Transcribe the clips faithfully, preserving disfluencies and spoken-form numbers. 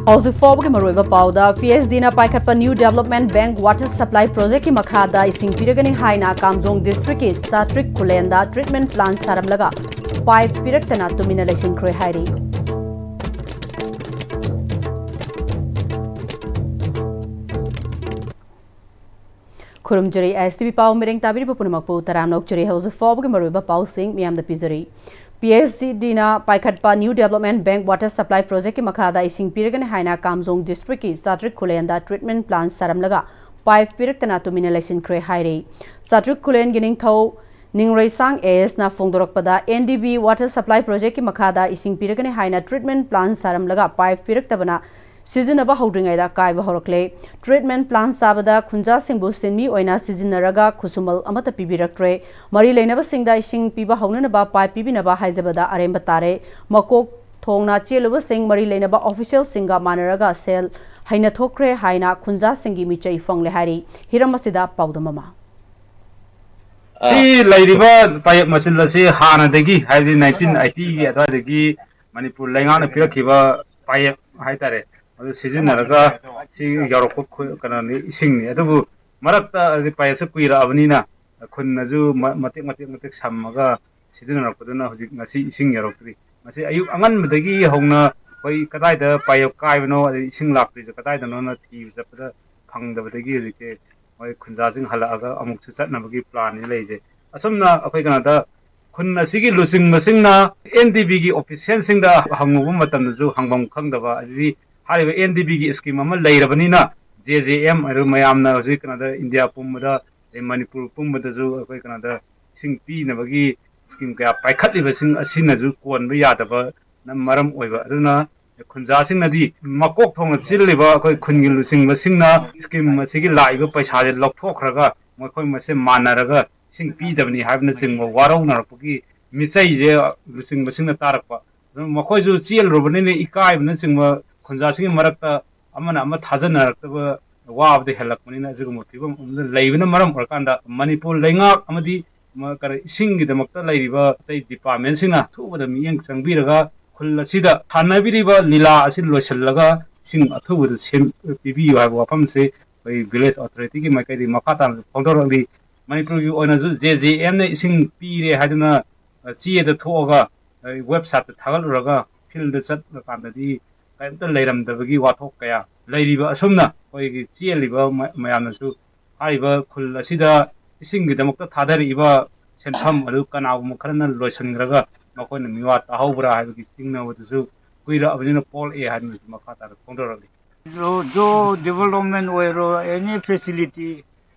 ꯍꯧꯖꯤꯛ ꯐꯥꯎꯕꯒꯤ ꯃꯔꯨꯑꯣꯏꯕ ꯄꯥꯎꯗ, ꯄꯤ ꯑꯩꯆ ꯗꯤꯅ ꯄꯥꯏꯈꯠꯄ new development bank water supply ꯄ꯭ꯔꯣꯖꯦꯛꯀꯤ ꯃꯈꯥꯗ ꯏꯁꯤꯡ ꯄꯤꯔꯒꯅꯤ ꯍꯥꯏꯅ ꯀꯥꯝꯖꯣꯡ ꯗꯤꯁꯇ꯭ꯔꯤꯛꯀꯤ ꯆꯥꯇ꯭ꯔꯤꯛ ꯈꯨꯂꯦꯟꯗ ꯇ꯭ꯔꯤꯠꯃꯦꯟ ꯄ꯭ꯂꯥꯟ ꯁꯥꯔꯝꯂꯒ ꯄꯥꯏꯞ ꯄꯤꯔꯛꯇꯅ ꯇꯨꯃꯤꯟꯅ ꯂꯩꯁꯤꯟꯈ꯭ꯔꯦ ꯍꯥꯏꯔꯤ꯫ ꯈꯨꯔꯨꯝꯖꯔꯤ, ꯑꯦꯁ ꯇꯤ ꯚꯤ ꯄꯥꯎ ꯃꯤꯔꯦꯡ ꯇꯥꯕꯤꯔꯤꯕ ꯄꯨꯝꯅꯃꯛꯄꯨ ꯇꯔꯥꯝꯅ ꯑꯣꯛꯆꯔꯤ꯫ ꯍꯧꯖꯤꯛ ꯐꯥꯎꯕꯒꯤ ꯃꯔꯨꯑꯣꯏꯕ ꯄꯥꯎꯁꯤꯡ ꯃꯤꯌꯥꯝꯗ ꯄꯤꯖꯔꯤ꯫ ꯄꯤ ꯑꯩꯆ ꯗꯤꯅ ꯄꯥꯏꯈꯠꯄ new development bank water supply ꯄ꯭ꯔꯣꯖꯦꯛꯀꯤ ꯃꯈꯥꯗ ꯏꯁꯤꯡ ꯄꯤꯔꯒꯅꯤ ꯍꯥꯏꯅ ꯀꯥꯝꯖꯣꯡ ꯗꯤꯁꯇ꯭ꯔꯤꯛꯀꯤ ꯆꯥꯇ꯭ꯔꯤꯛ ꯈꯨꯂꯦꯟꯗ ꯇ꯭ꯔꯤꯠꯃꯦꯟ ꯄ꯭ꯂꯥꯟ ꯁꯥꯔꯝꯂꯒ ꯄꯥꯏꯞ ꯄꯤꯔꯛꯇꯅ ꯇꯨꯃꯤꯟꯅ ꯂꯩꯁꯤꯟꯈ꯭ꯔꯦ ꯍꯥꯏꯔꯤ꯫ ꯆꯥꯇ꯭ꯔꯤꯛ ꯈꯨꯂꯦꯟꯒꯤ ꯅꯤꯡꯊꯧ ꯅꯤꯡꯔꯩꯁꯥꯡ ꯑꯦ ꯑꯦꯁꯅ ꯐꯣꯡꯗꯣꯔꯛꯄꯗ, N D B water supply ꯄ꯭ꯔꯣꯖꯦꯛꯀꯤ ꯃꯈꯥꯗ ꯏꯁꯤꯡ ꯄꯤꯔꯒꯅꯤ ꯍꯥꯏꯅ ꯇ꯭ꯔꯤꯠꯃꯦꯟ ꯄ꯭ꯂꯥꯟ ꯁꯥꯔꯝꯂꯒ ꯄꯥꯏꯞ ꯄꯤꯔꯛꯇꯕꯅ ꯁꯤꯖꯤꯟꯅꯕ ꯍꯧꯗ꯭ꯔꯤꯉꯩꯗ ꯀꯥꯏꯕ ꯍꯧꯔꯛꯂꯦ꯫ ꯇ꯭ꯔꯤꯠꯃꯦꯟ ꯄ꯭ꯂꯥꯟ ꯁꯥꯕꯗ ꯈꯨꯟꯖꯥꯁꯤꯡꯕꯨ ꯁꯤꯟꯃꯤ ꯑꯣꯏꯅ ꯁꯤꯖꯤꯟꯅꯔꯒ ꯈꯨꯠꯁꯨꯃꯜ ꯑꯃꯠꯇ ꯄꯤꯕꯤꯔꯛꯇ꯭ꯔꯦ꯫ ꯃꯔꯤ ꯂꯩꯅꯕꯁꯤꯡꯗ ꯏꯁꯤꯡ ꯄꯤꯕ ꯍꯧꯅꯅꯕ ꯄꯥꯏꯞ ꯄꯤꯕꯤꯅꯕ ꯍꯥꯏꯖꯕꯗ ꯑꯔꯦꯝꯕ ꯇꯥꯔꯦ꯫ ꯃꯀꯣꯛ ꯊꯣꯡꯅ ꯆꯦꯜꯂꯨꯕꯁꯤꯡ ꯃꯔꯤ ꯂꯩꯅꯕ ꯑꯣꯐꯤꯁꯤꯌꯦꯜꯁꯤꯡꯒ ꯃꯥꯟꯅꯔꯒ ꯁꯦꯜ ꯍꯩꯅ ꯊꯣꯛꯈ꯭ꯔꯦ ꯍꯥꯏꯅ ꯈꯨꯟꯖꯥꯁꯤꯡꯒꯤ ꯃꯤꯆꯩ ꯐꯪꯂꯦ ꯍꯥꯏꯔꯤ꯫ ꯍꯤꯔꯝ ꯑꯁꯤꯗ ꯄꯥꯎꯗꯝ ꯑꯃ꯫ ꯁꯤ ꯂꯩꯔꯤꯕ ꯄꯥꯌꯦꯞ ꯃꯆꯤꯜ ꯑꯁꯤ ꯍꯥꯟꯅꯗꯒꯤ, ꯍꯥꯏꯕꯗꯤ ꯅꯥꯏꯟꯇꯤꯟ ꯑꯩꯠꯇꯤꯒꯤ ꯑꯗꯨꯋꯥꯏꯗꯒꯤ ꯃꯅꯤꯄꯨꯔ ꯂꯩꯉꯥꯛꯅ ꯄꯤꯔꯛꯈꯤꯕ ꯄꯥꯌꯦꯞ ꯍꯥꯏꯇꯥꯔꯦ, ꯑꯗꯨ ꯁꯤꯖꯤꯟꯅꯔꯒ ꯁꯤ ꯌꯧꯔꯛꯄ ꯈꯨ-, ꯀꯩꯅꯣꯅꯤ, ꯏꯁꯤꯡꯅꯤ꯫ ꯑꯗꯨꯕꯨ ꯃꯔꯛꯇ ꯍꯥꯏꯗꯤ ꯄꯥꯌꯦꯞꯁꯦ ꯀꯨꯏꯔꯛꯑꯕꯅꯤꯅ ꯈꯨꯟꯅꯁꯨ ꯃ-, ꯃꯇꯦꯛ ꯃꯇꯦꯛ ꯃꯇꯦꯛ ꯁꯝꯃꯒ ꯁꯤꯖꯤꯟꯅꯔꯛꯄꯗꯨꯅ ꯍꯧꯖꯤꯛ ꯉꯁꯤ ꯏꯁꯤꯡ ꯌꯧꯔꯛꯇ꯭ꯔꯤ꯫ ꯉꯁꯤ ꯑꯌꯨꯛ ꯑꯉꯟꯕꯗꯒꯤ ꯍꯧꯅ ꯑꯩꯈꯣꯏ ꯀꯗꯥꯏꯗ ꯄꯥꯌꯦꯞ ꯀꯥꯏꯕꯅꯣ, ꯑꯗꯩ ꯏꯁꯤꯡ ꯂꯥꯛꯇ꯭ꯔꯤꯁꯦ ꯀꯗꯥꯏꯗꯅꯣꯅ ꯊꯤꯕ ꯆꯠꯄꯗ ꯐꯪꯗꯕꯗꯒꯤ ꯍꯧꯖꯤꯛꯁꯦ ꯃꯣꯏ ꯈꯨꯟꯖꯥꯁꯤꯡ ꯍꯜꯂꯛꯑꯒ ꯑꯃꯨꯛꯁꯨ ꯆꯠꯅꯕꯒꯤ ꯄ꯭ꯂꯥꯟꯅꯤ ꯂꯩꯔꯤꯁꯦ꯫ ꯑꯁꯨꯝꯅ ꯑꯩꯈꯣꯏ ꯀꯩꯅꯣꯗ ꯈꯨꯟ ꯑꯁꯤꯒꯤ ꯂꯨꯆꯤꯡꯕꯁꯤꯡꯅ ꯑꯦꯟ ꯗꯤ ꯕꯤꯒꯤ ꯑꯣꯐꯤꯁꯤꯌꯦꯜꯁꯤꯡꯗ ꯍꯪꯉꯨꯕ ꯃꯇꯝꯗꯁꯨ ꯍꯪꯐꯝ ꯈꯪꯗꯕ, ꯑꯗꯨꯗꯤ ꯍꯥꯏꯔꯤꯕ ꯑꯦꯟ ꯗꯤ ꯕꯤꯒꯤ ꯁ꯭ꯀꯤꯝ ꯑꯃ ꯂꯩꯔꯕꯅꯤꯅ, ꯖꯦ ꯖꯦ ꯑꯦꯝ ꯍꯥꯏꯔꯤꯕ ꯃꯌꯥꯝꯅ ꯍꯧꯖꯤꯛ ꯀꯩꯅꯣꯗ ꯏꯟꯗꯤꯌꯥ ꯄꯨꯝꯕꯗ, ꯑꯗꯩ ꯃꯅꯤꯄꯨꯔ ꯄꯨꯝꯕꯗꯁꯨ ꯑꯩꯈꯣꯏ ꯀꯩꯅꯣꯗ ꯏꯁꯤꯡ ꯄꯤꯅꯕꯒꯤ ꯁ꯭ꯀꯤꯝ ꯀꯌꯥ ꯄꯥꯏꯈꯠꯂꯤꯕꯁꯤꯡ ꯑꯁꯤꯅꯁꯨ ꯀꯣꯟꯕ ꯌꯥꯗꯕꯅ ꯃꯔꯝ ꯑꯣꯏꯕ꯫ ꯑꯗꯨꯅ ꯈꯨꯟꯖꯥꯁꯤꯡꯅꯗꯤ ꯃꯀꯣꯛ ꯊꯣꯡꯅ ꯆꯤꯜꯂꯤꯕ ꯑꯩꯈꯣꯏ ꯈꯨꯟꯒꯤ ꯂꯨꯆꯤꯡꯕꯁꯤꯡꯅ ꯁ꯭ꯀꯤꯝ ꯑꯁꯤꯒꯤ ꯂꯥꯛꯏꯕ ꯄꯩꯁꯥꯁꯦ ꯂꯧꯊꯣꯛꯈ꯭ꯔꯒ ꯃꯈꯣꯏ ꯃꯁꯦꯟ ꯃꯥꯟꯅꯔꯒ ꯏꯁꯤꯡ ꯄꯤꯗꯕꯅꯤ ꯍꯥꯏꯕꯅꯆꯤꯡꯕ ꯋꯥꯔꯧꯅꯔꯛꯄꯒꯤ ꯃꯤꯆꯩꯁꯦ ꯂꯨꯆꯤꯡꯕꯁꯤꯡꯅ ꯇꯥꯔꯛꯄ꯫ ꯑꯗꯨꯅ ꯃꯈꯣꯏꯁꯨ ꯆꯦꯜꯂꯨꯔꯕꯅꯤꯅ ꯏꯀꯥꯏꯕꯅꯆꯤꯡꯕ, ꯈꯨꯟꯖꯥꯁꯤꯡꯒꯤ ꯃꯔꯛꯇ ꯑꯃꯅ ꯑꯃ ꯊꯥꯖꯅꯔꯛꯇꯕ ꯋꯥꯕꯗ ꯍꯦꯜꯂꯛꯄꯅꯤꯅ ꯑꯁꯤꯒꯨꯝꯕ ꯐꯤꯕꯝ ꯑꯃꯗ ꯂꯩꯕꯅ ꯃꯔꯝ ꯑꯣꯏꯔꯀꯥꯟꯗ ꯃꯅꯤꯄꯨꯔ ꯂꯩꯉꯥꯛ ꯑꯃꯗꯤ ꯃ-, ꯀꯔꯤ, ꯏꯁꯤꯡꯒꯤꯗꯃꯛꯇ ꯂꯩꯔꯤꯕ ꯑꯇꯩ ꯗꯤꯄꯥꯔꯠꯃꯦꯟꯁꯤꯡꯅ ꯊꯨꯕꯗ ꯃꯤꯠꯌꯦꯡ ꯆꯪꯕꯤꯔꯒ ꯈꯨꯜ ꯑꯁꯤꯗ ꯁꯥꯟꯅꯕꯤꯔꯤꯕ ꯂꯤꯂꯥ ꯑꯁꯤ ꯂꯣꯏꯁꯤꯜꯂꯒ ꯏꯁꯤꯡ ꯑꯊꯨꯕꯗ ꯁꯦꯝ-, ꯄꯤꯕꯤꯌꯨ ꯍꯥꯏꯕ ꯋꯥꯐꯝꯁꯤ ꯑꯩꯈꯣꯏ village authority ꯒꯤ ꯃꯥꯏꯀꯩꯗꯒꯤ ꯃꯈꯥ ꯇꯥꯅꯁꯨ ꯐꯣꯡꯗꯣꯔꯛꯂꯤ꯫ ꯃꯅꯤꯄꯨꯔꯒꯤ ꯑꯣꯏꯅꯁꯨ J J M ꯅ ꯏꯁꯤꯡ ꯄꯤꯔꯦ ꯍꯥꯏꯗꯨꯅ, ꯑ, ꯆꯦꯗ ꯊꯣꯛꯑꯒ, ꯑ, website ꯇ ꯊꯥꯒꯠꯂꯨꯔꯒ field ꯗ ꯆꯠꯂꯀꯥꯟꯗꯗꯤ ꯀꯔꯤꯝꯇ ꯂꯩꯔꯝꯗꯕꯒꯤ ꯋꯥꯊꯣꯛ ꯀꯌꯥ ꯂꯩꯔꯤꯕ꯫ ꯑꯁꯨꯝꯅ ꯑꯩꯈꯣꯏꯒꯤ ꯆꯦꯜꯂꯤꯕ ꯃ-, ꯃꯌꯥꯝꯅꯁꯨ ꯍꯥꯏꯔꯤꯕ ꯈꯨꯜ ꯑꯁꯤꯗ ꯏꯁꯤꯡꯒꯤꯗꯃꯛꯇ ꯊꯥꯗꯔꯛꯏꯕ ꯁꯦꯟꯐꯝ ꯑꯗꯨ ꯀꯅꯥꯒꯨꯝꯕ ꯈꯔꯅ ꯂꯣꯏꯁꯤꯟꯈ꯭ꯔꯒ ꯃꯈꯣꯏꯅ ꯃꯤꯋꯥ ꯇꯥꯍꯧꯕ꯭ꯔꯥ ꯍꯥꯏꯕꯒꯤ ꯆꯤꯡꯅꯕꯗꯨꯁꯨ ꯀꯨꯏꯔꯛꯑꯕꯅꯤꯅ ꯄꯣꯛꯂꯛꯑꯦ ꯍꯥꯏꯗꯨꯅꯁꯨ ꯃꯈꯥ ꯇꯥꯅ ꯐꯣꯡꯗꯣꯔꯛꯂꯤ꯫ ꯖꯣ, ꯖꯣ development ꯑꯣꯏꯔꯣ, any facility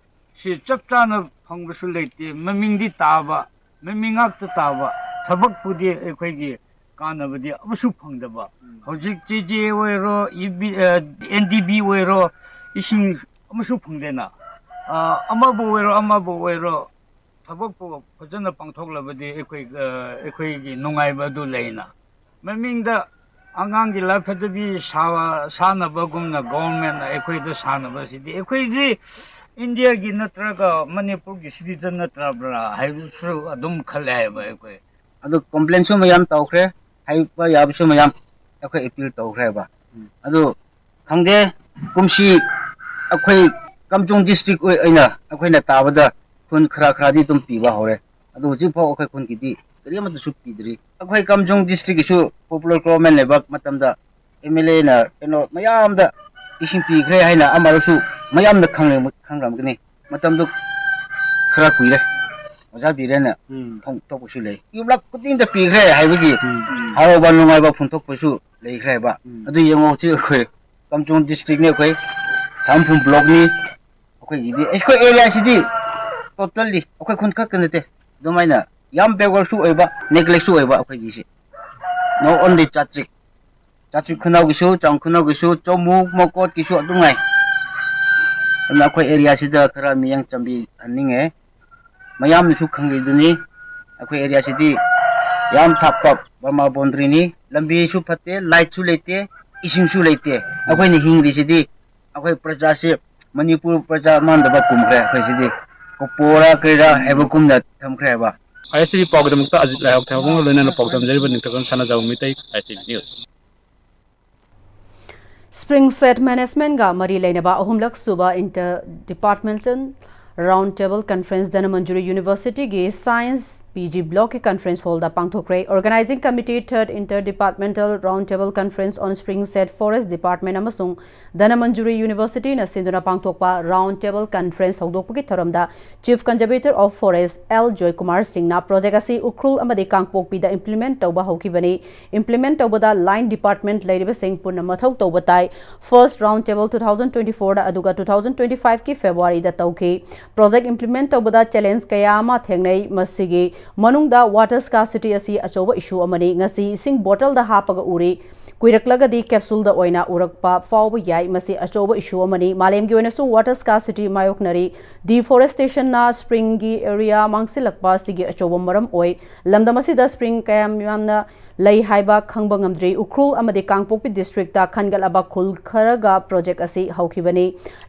ꯁꯤ ꯆꯞ ꯆꯥꯅ ꯐꯪꯕꯁꯨ ꯂꯩꯇꯦ꯫ ꯃꯃꯤꯡꯗꯤ ꯇꯥꯕ, ꯃꯃꯤꯡ ꯉꯥꯛꯇ ꯇꯥꯕ, ꯊꯕꯛꯄꯨꯗꯤ ꯑꯩꯈꯣꯏꯒꯤ ꯀꯥꯟꯅꯕꯗꯤ ꯑꯃꯁꯨ ꯐꯪꯗꯕ꯫ ꯎꯝ꯫ ꯍꯧꯖꯤꯛ J J ꯑꯣꯏꯔꯣ, E B, ꯑ, N D B ꯑꯣꯏꯔꯣ, ꯏꯁꯤꯡ ꯑꯃꯁꯨ ꯐꯪꯗꯦꯅ꯫ ꯑ, ꯑꯃꯕꯨ ꯑꯣꯏꯔꯣ, ꯑꯃꯕꯨ ꯑꯣꯏꯔꯣ, ꯊꯕꯛꯄꯨ ꯐꯖꯅ ꯄꯥꯡꯊꯣꯛꯂꯕꯗꯤ ꯑꯩꯈꯣꯏ, ꯑ, ꯑꯩꯈꯣꯏꯒꯤ ꯅꯨꯡꯉꯥꯏꯕ ꯑꯗꯨ ꯂꯩꯅ꯫ ꯃꯃꯤꯡꯗ ꯑꯉꯥꯡꯒꯤ ꯂꯥꯏꯐꯇꯗꯤ ꯁꯥ-, ꯁꯥꯟꯅꯕꯒꯨꯝꯅ government ꯅ ꯑꯩꯈꯣꯏꯗ ꯁꯥꯟꯅꯕꯁꯤꯗꯤ, ꯑꯩꯈꯣꯏꯗꯤ ꯏꯟꯗꯤꯌꯥꯒꯤ ꯅꯠꯇ꯭ꯔꯒ ꯃꯅꯤꯄꯨꯔꯒꯤ citizen ꯅꯠꯇ꯭ꯔꯕ꯭ꯔꯥ ꯍꯥꯏꯕꯁꯨ ꯑꯗꯨꯝ ꯈꯜꯂꯦ ꯍꯥꯏꯕ ꯑꯩꯈꯣꯏ꯫ ꯑꯗꯨ complain ꯁꯨ ꯃꯌꯥꯝ ꯇꯧꯈ꯭ꯔꯦ, ꯍꯥꯏꯕ ꯌꯥꯕꯁꯨ ꯃꯌꯥꯝ ꯑꯩꯈꯣꯏ appeal ꯇꯧꯈ꯭ꯔꯦꯕ꯫ ꯎꯝ꯫ ꯑꯗꯨ ꯈꯪꯗꯦ, ꯀꯨꯝꯁꯤ ꯑꯩꯈꯣꯏ ꯀꯥꯝꯖꯣꯡ district ꯑꯣꯏ-, ꯑꯣꯏꯅ ꯑꯩꯈꯣꯏꯅ ꯇꯥꯕꯗ ꯈꯨꯟ ꯈꯔ ꯈꯔꯗꯤ ꯑꯗꯨꯝ ꯄꯤꯕ ꯍꯧꯔꯦ꯫ ꯑꯗꯨ ꯍꯧꯖꯤꯛ ꯐꯥꯎ ꯑꯩꯈꯣꯏ ꯈꯨꯟꯒꯤꯗꯤ ꯀꯔꯤꯃꯠꯇꯁꯨ ꯄꯤꯗ꯭ꯔꯤ꯫ ꯑꯩꯈꯣꯏ ꯀꯥꯝꯖꯣꯡ district ꯀꯤꯁꯨ popular government ꯂꯩꯕ ꯃꯇꯝꯗ M L A ꯅ ꯀꯩꯅꯣ ꯃꯌꯥꯝꯗ ꯏꯁꯤꯡ ꯄꯤꯈ꯭ꯔꯦ ꯍꯥꯏꯅ ꯑꯃꯔꯁꯨ ꯃꯌꯥꯝꯅ ꯈꯪꯂꯝ-, ꯈꯪꯂꯝꯒꯅꯤ꯫ ꯃꯇꯝꯗꯨ ꯈꯔ ꯀꯨꯏꯔꯦ꯫ ꯑꯣꯖꯥ ꯕꯤꯔꯦꯟꯅ ꯎꯝ꯫ ꯐꯣꯡꯗꯣꯛꯄꯁꯨ ꯂꯩ꯫ ꯌꯨꯝꯂꯛ ꯈꯨꯗꯤꯡꯗ ꯄꯤꯈ꯭ꯔꯦ ꯍꯥꯏꯕꯒꯤ ꯎꯝ꯫ ꯍꯔꯥꯎꯕ ꯅꯨꯡꯉꯥꯏꯕ ꯐꯣꯡꯗꯣꯛꯄꯁꯨ ꯂꯩꯈ꯭ꯔꯦꯕ꯫ ꯎꯝ꯫ ꯑꯗꯨ ꯌꯦꯡꯉꯣ, ꯍꯧꯖꯤꯛ ꯑꯩꯈꯣꯏ ꯀꯥꯝꯖꯣꯡ district ꯅꯤ, ꯑꯩꯈꯣꯏ ꯁꯥꯝꯐꯨꯟ block ꯅꯤ꯫ ꯑꯩꯈꯣꯏꯒꯤꯗꯤ, ꯑꯩꯈꯣꯏ area ꯁꯤꯗꯤ totally ꯑꯩꯈꯣꯏ ꯈꯨꯟ ꯈꯛꯇ ꯅꯠꯇꯦ, ꯑꯗꯨꯃꯥꯏꯅ ꯌꯥꯝ backward ꯁꯨ ꯑꯣꯏꯕ, neglect ꯁꯨ ꯑꯣꯏꯕ ꯑꯩꯈꯣꯏꯒꯤꯁꯤ꯫ Not only ꯆꯥꯇ꯭ꯔꯤꯛ, ꯆꯥꯇ꯭ꯔꯤꯛ ꯈꯨꯅꯧꯒꯤꯁꯨ, ꯆꯥꯡ ꯈꯨꯅꯧꯒꯤꯁꯨ, ꯆꯣꯃꯨ, ꯃꯀꯣꯠꯀꯤꯁꯨ ꯑꯗꯨꯝ ꯉꯥꯏ꯫ ꯑꯗꯨꯅ ꯑꯩꯈꯣꯏ area ꯁꯤꯗ ꯈꯔ ꯃꯤꯠꯌꯦꯡ ꯆꯪꯕꯤꯍꯟꯅꯤꯡꯉꯦ꯫ ꯃꯌꯥꯝꯅꯁꯨ ꯈꯪꯂꯤꯗꯨꯅꯤ, ꯑꯩꯈꯣꯏ area ꯁꯤꯗꯤ ꯌꯥꯝ ꯊꯥꯞꯄ ꯕꯔꯃꯥ boundary ꯅꯤ꯫ ꯂꯝꯕꯤꯁꯨ ꯐꯠꯇꯦ, light ꯁꯨ ꯂꯩꯇꯦ, ꯏꯁꯤꯡꯁꯨ ꯂꯩꯇꯦ꯫ ꯑꯩꯈꯣꯏꯅ ꯍꯤꯡꯂꯤꯁꯤꯗꯤ, ꯑꯩꯈꯣꯏ ꯄ꯭ꯔꯖꯥꯁꯤ ꯃꯅꯤꯄꯨꯔ ꯄ꯭ꯔꯖꯥ ꯃꯥꯟꯗꯕ ꯀꯨꯝꯈ꯭ꯔꯦ꯫ ꯑꯩꯈꯣꯏ ꯁꯤꯗꯤ ꯀꯣꯄꯣꯔꯥ ꯀꯔꯤꯔꯥ ꯍꯥꯏꯕ ꯀꯨꯝꯅ ꯊꯝꯈ꯭ꯔꯦ ꯍꯥꯏꯕ꯫ I S T V ꯄꯥꯎꯒꯤꯗꯃꯛꯇ Ajit ꯂꯥꯏꯍꯥꯎ ꯊꯦꯝꯕꯒ ꯂꯣꯏꯅꯅ ꯄꯥꯎ ꯇꯝꯖꯔꯤꯕ ꯅꯤꯡꯊꯧꯖꯝ ꯁꯅꯥꯖꯥꯎ Meitei, I S T V News꯫ Spring Shed Management ꯒ ꯃꯔꯤ ꯂꯩꯅꯕ ꯑꯍꯨꯝꯂꯛ ꯁꯨꯕ Inter Departmental Round Table Conference Dhanamanjuri University ꯒꯤ Science P G Block ꯀꯤ Conference Hall the ꯄꯥꯡꯊꯣꯛꯈ꯭ꯔꯦ꯫ Organizing Committee Third Inter Departmental Round Table Conference on Spring Shed Forest Department ꯑꯃꯁꯨꯡ Dhanamanjuri University ꯅ ꯁꯤꯟꯗꯨꯅ ꯄꯥꯡꯊꯣꯛꯄ Round Table Conference ꯍꯧꯗꯣꯛꯄꯒꯤ ꯊꯧꯔꯝꯗ Chief Conservator of Forest L Joykumar ꯁꯤꯡꯅ project ꯑꯁꯤ ꯎꯈ꯭ꯔꯨꯜ ꯑꯃꯗꯤ ꯀꯥꯡꯄꯣꯛꯄꯤꯗ implement ꯇꯧꯕ ꯍꯧꯈꯤꯕꯅꯤ꯫ Implement ꯇꯧꯕꯗ line department ꯂꯩꯔꯤꯕꯁꯤꯡ ꯄꯨꯟꯅ ꯃꯊꯧ ꯇꯧꯕ ꯇꯥꯏ꯫ First round table two thousand twenty-four ꯗ ꯑꯗꯨꯒ two thousand twenty-five ꯀꯤ February ꯗ ꯇꯧꯈꯤ꯫ Project implement ꯇꯧꯕꯗ challenge ꯀꯌꯥ ꯑꯃ ꯊꯦꯡꯅꯩ꯫ ꯃꯁꯤꯒꯤ ꯃꯅꯨꯡꯗ water scarcity ꯑꯁꯤ ꯑꯆꯧꯕ issue ꯑꯃꯅꯤ꯫ ꯉꯁꯤ ꯏꯁꯤꯡ bottle ꯗ ꯍꯥꯞꯄꯒ ꯎꯔꯤ꯫ ꯀꯨꯏꯔꯛꯂꯒꯗꯤ capsule ꯗ ꯑꯣꯏꯅ ꯎꯔꯛꯄ ꯐꯥꯎꯕ ꯌꯥꯏ꯫ ꯃꯁꯤ ꯑꯆꯧꯕ issue ꯑꯃꯅꯤ꯫ ꯃꯥꯂꯦꯝꯒꯤ ꯑꯣꯏꯅꯁꯨ water scarcity ꯃꯥꯌꯣꯛꯅꯔꯤ꯫ Deforestation ꯅ spring ꯒꯤ area ꯃꯥꯡꯁꯤꯜꯂꯛꯄ ꯑꯁꯤꯒꯤ ꯑꯆꯧꯕ ꯃꯔꯝ ꯑꯣꯏ꯫ ꯂꯝꯗꯝ ꯑꯁꯤꯗ spring ꯀꯌꯥꯝ ꯌꯥꯝꯅ ꯂꯩ ꯍꯥꯏꯕ ꯈꯪꯕ ꯉꯝꯗ꯭ꯔꯤ꯫ ꯎꯈ꯭ꯔꯨꯜ ꯑꯃꯗꯤ ꯀꯥꯡꯄꯣꯛꯄꯤ district ꯇ ꯈꯟꯒꯠꯂꯕ ꯈꯨꯜ ꯈꯔꯒ project ꯑꯁꯤ ꯍꯧꯈꯤꯕꯅꯤ꯫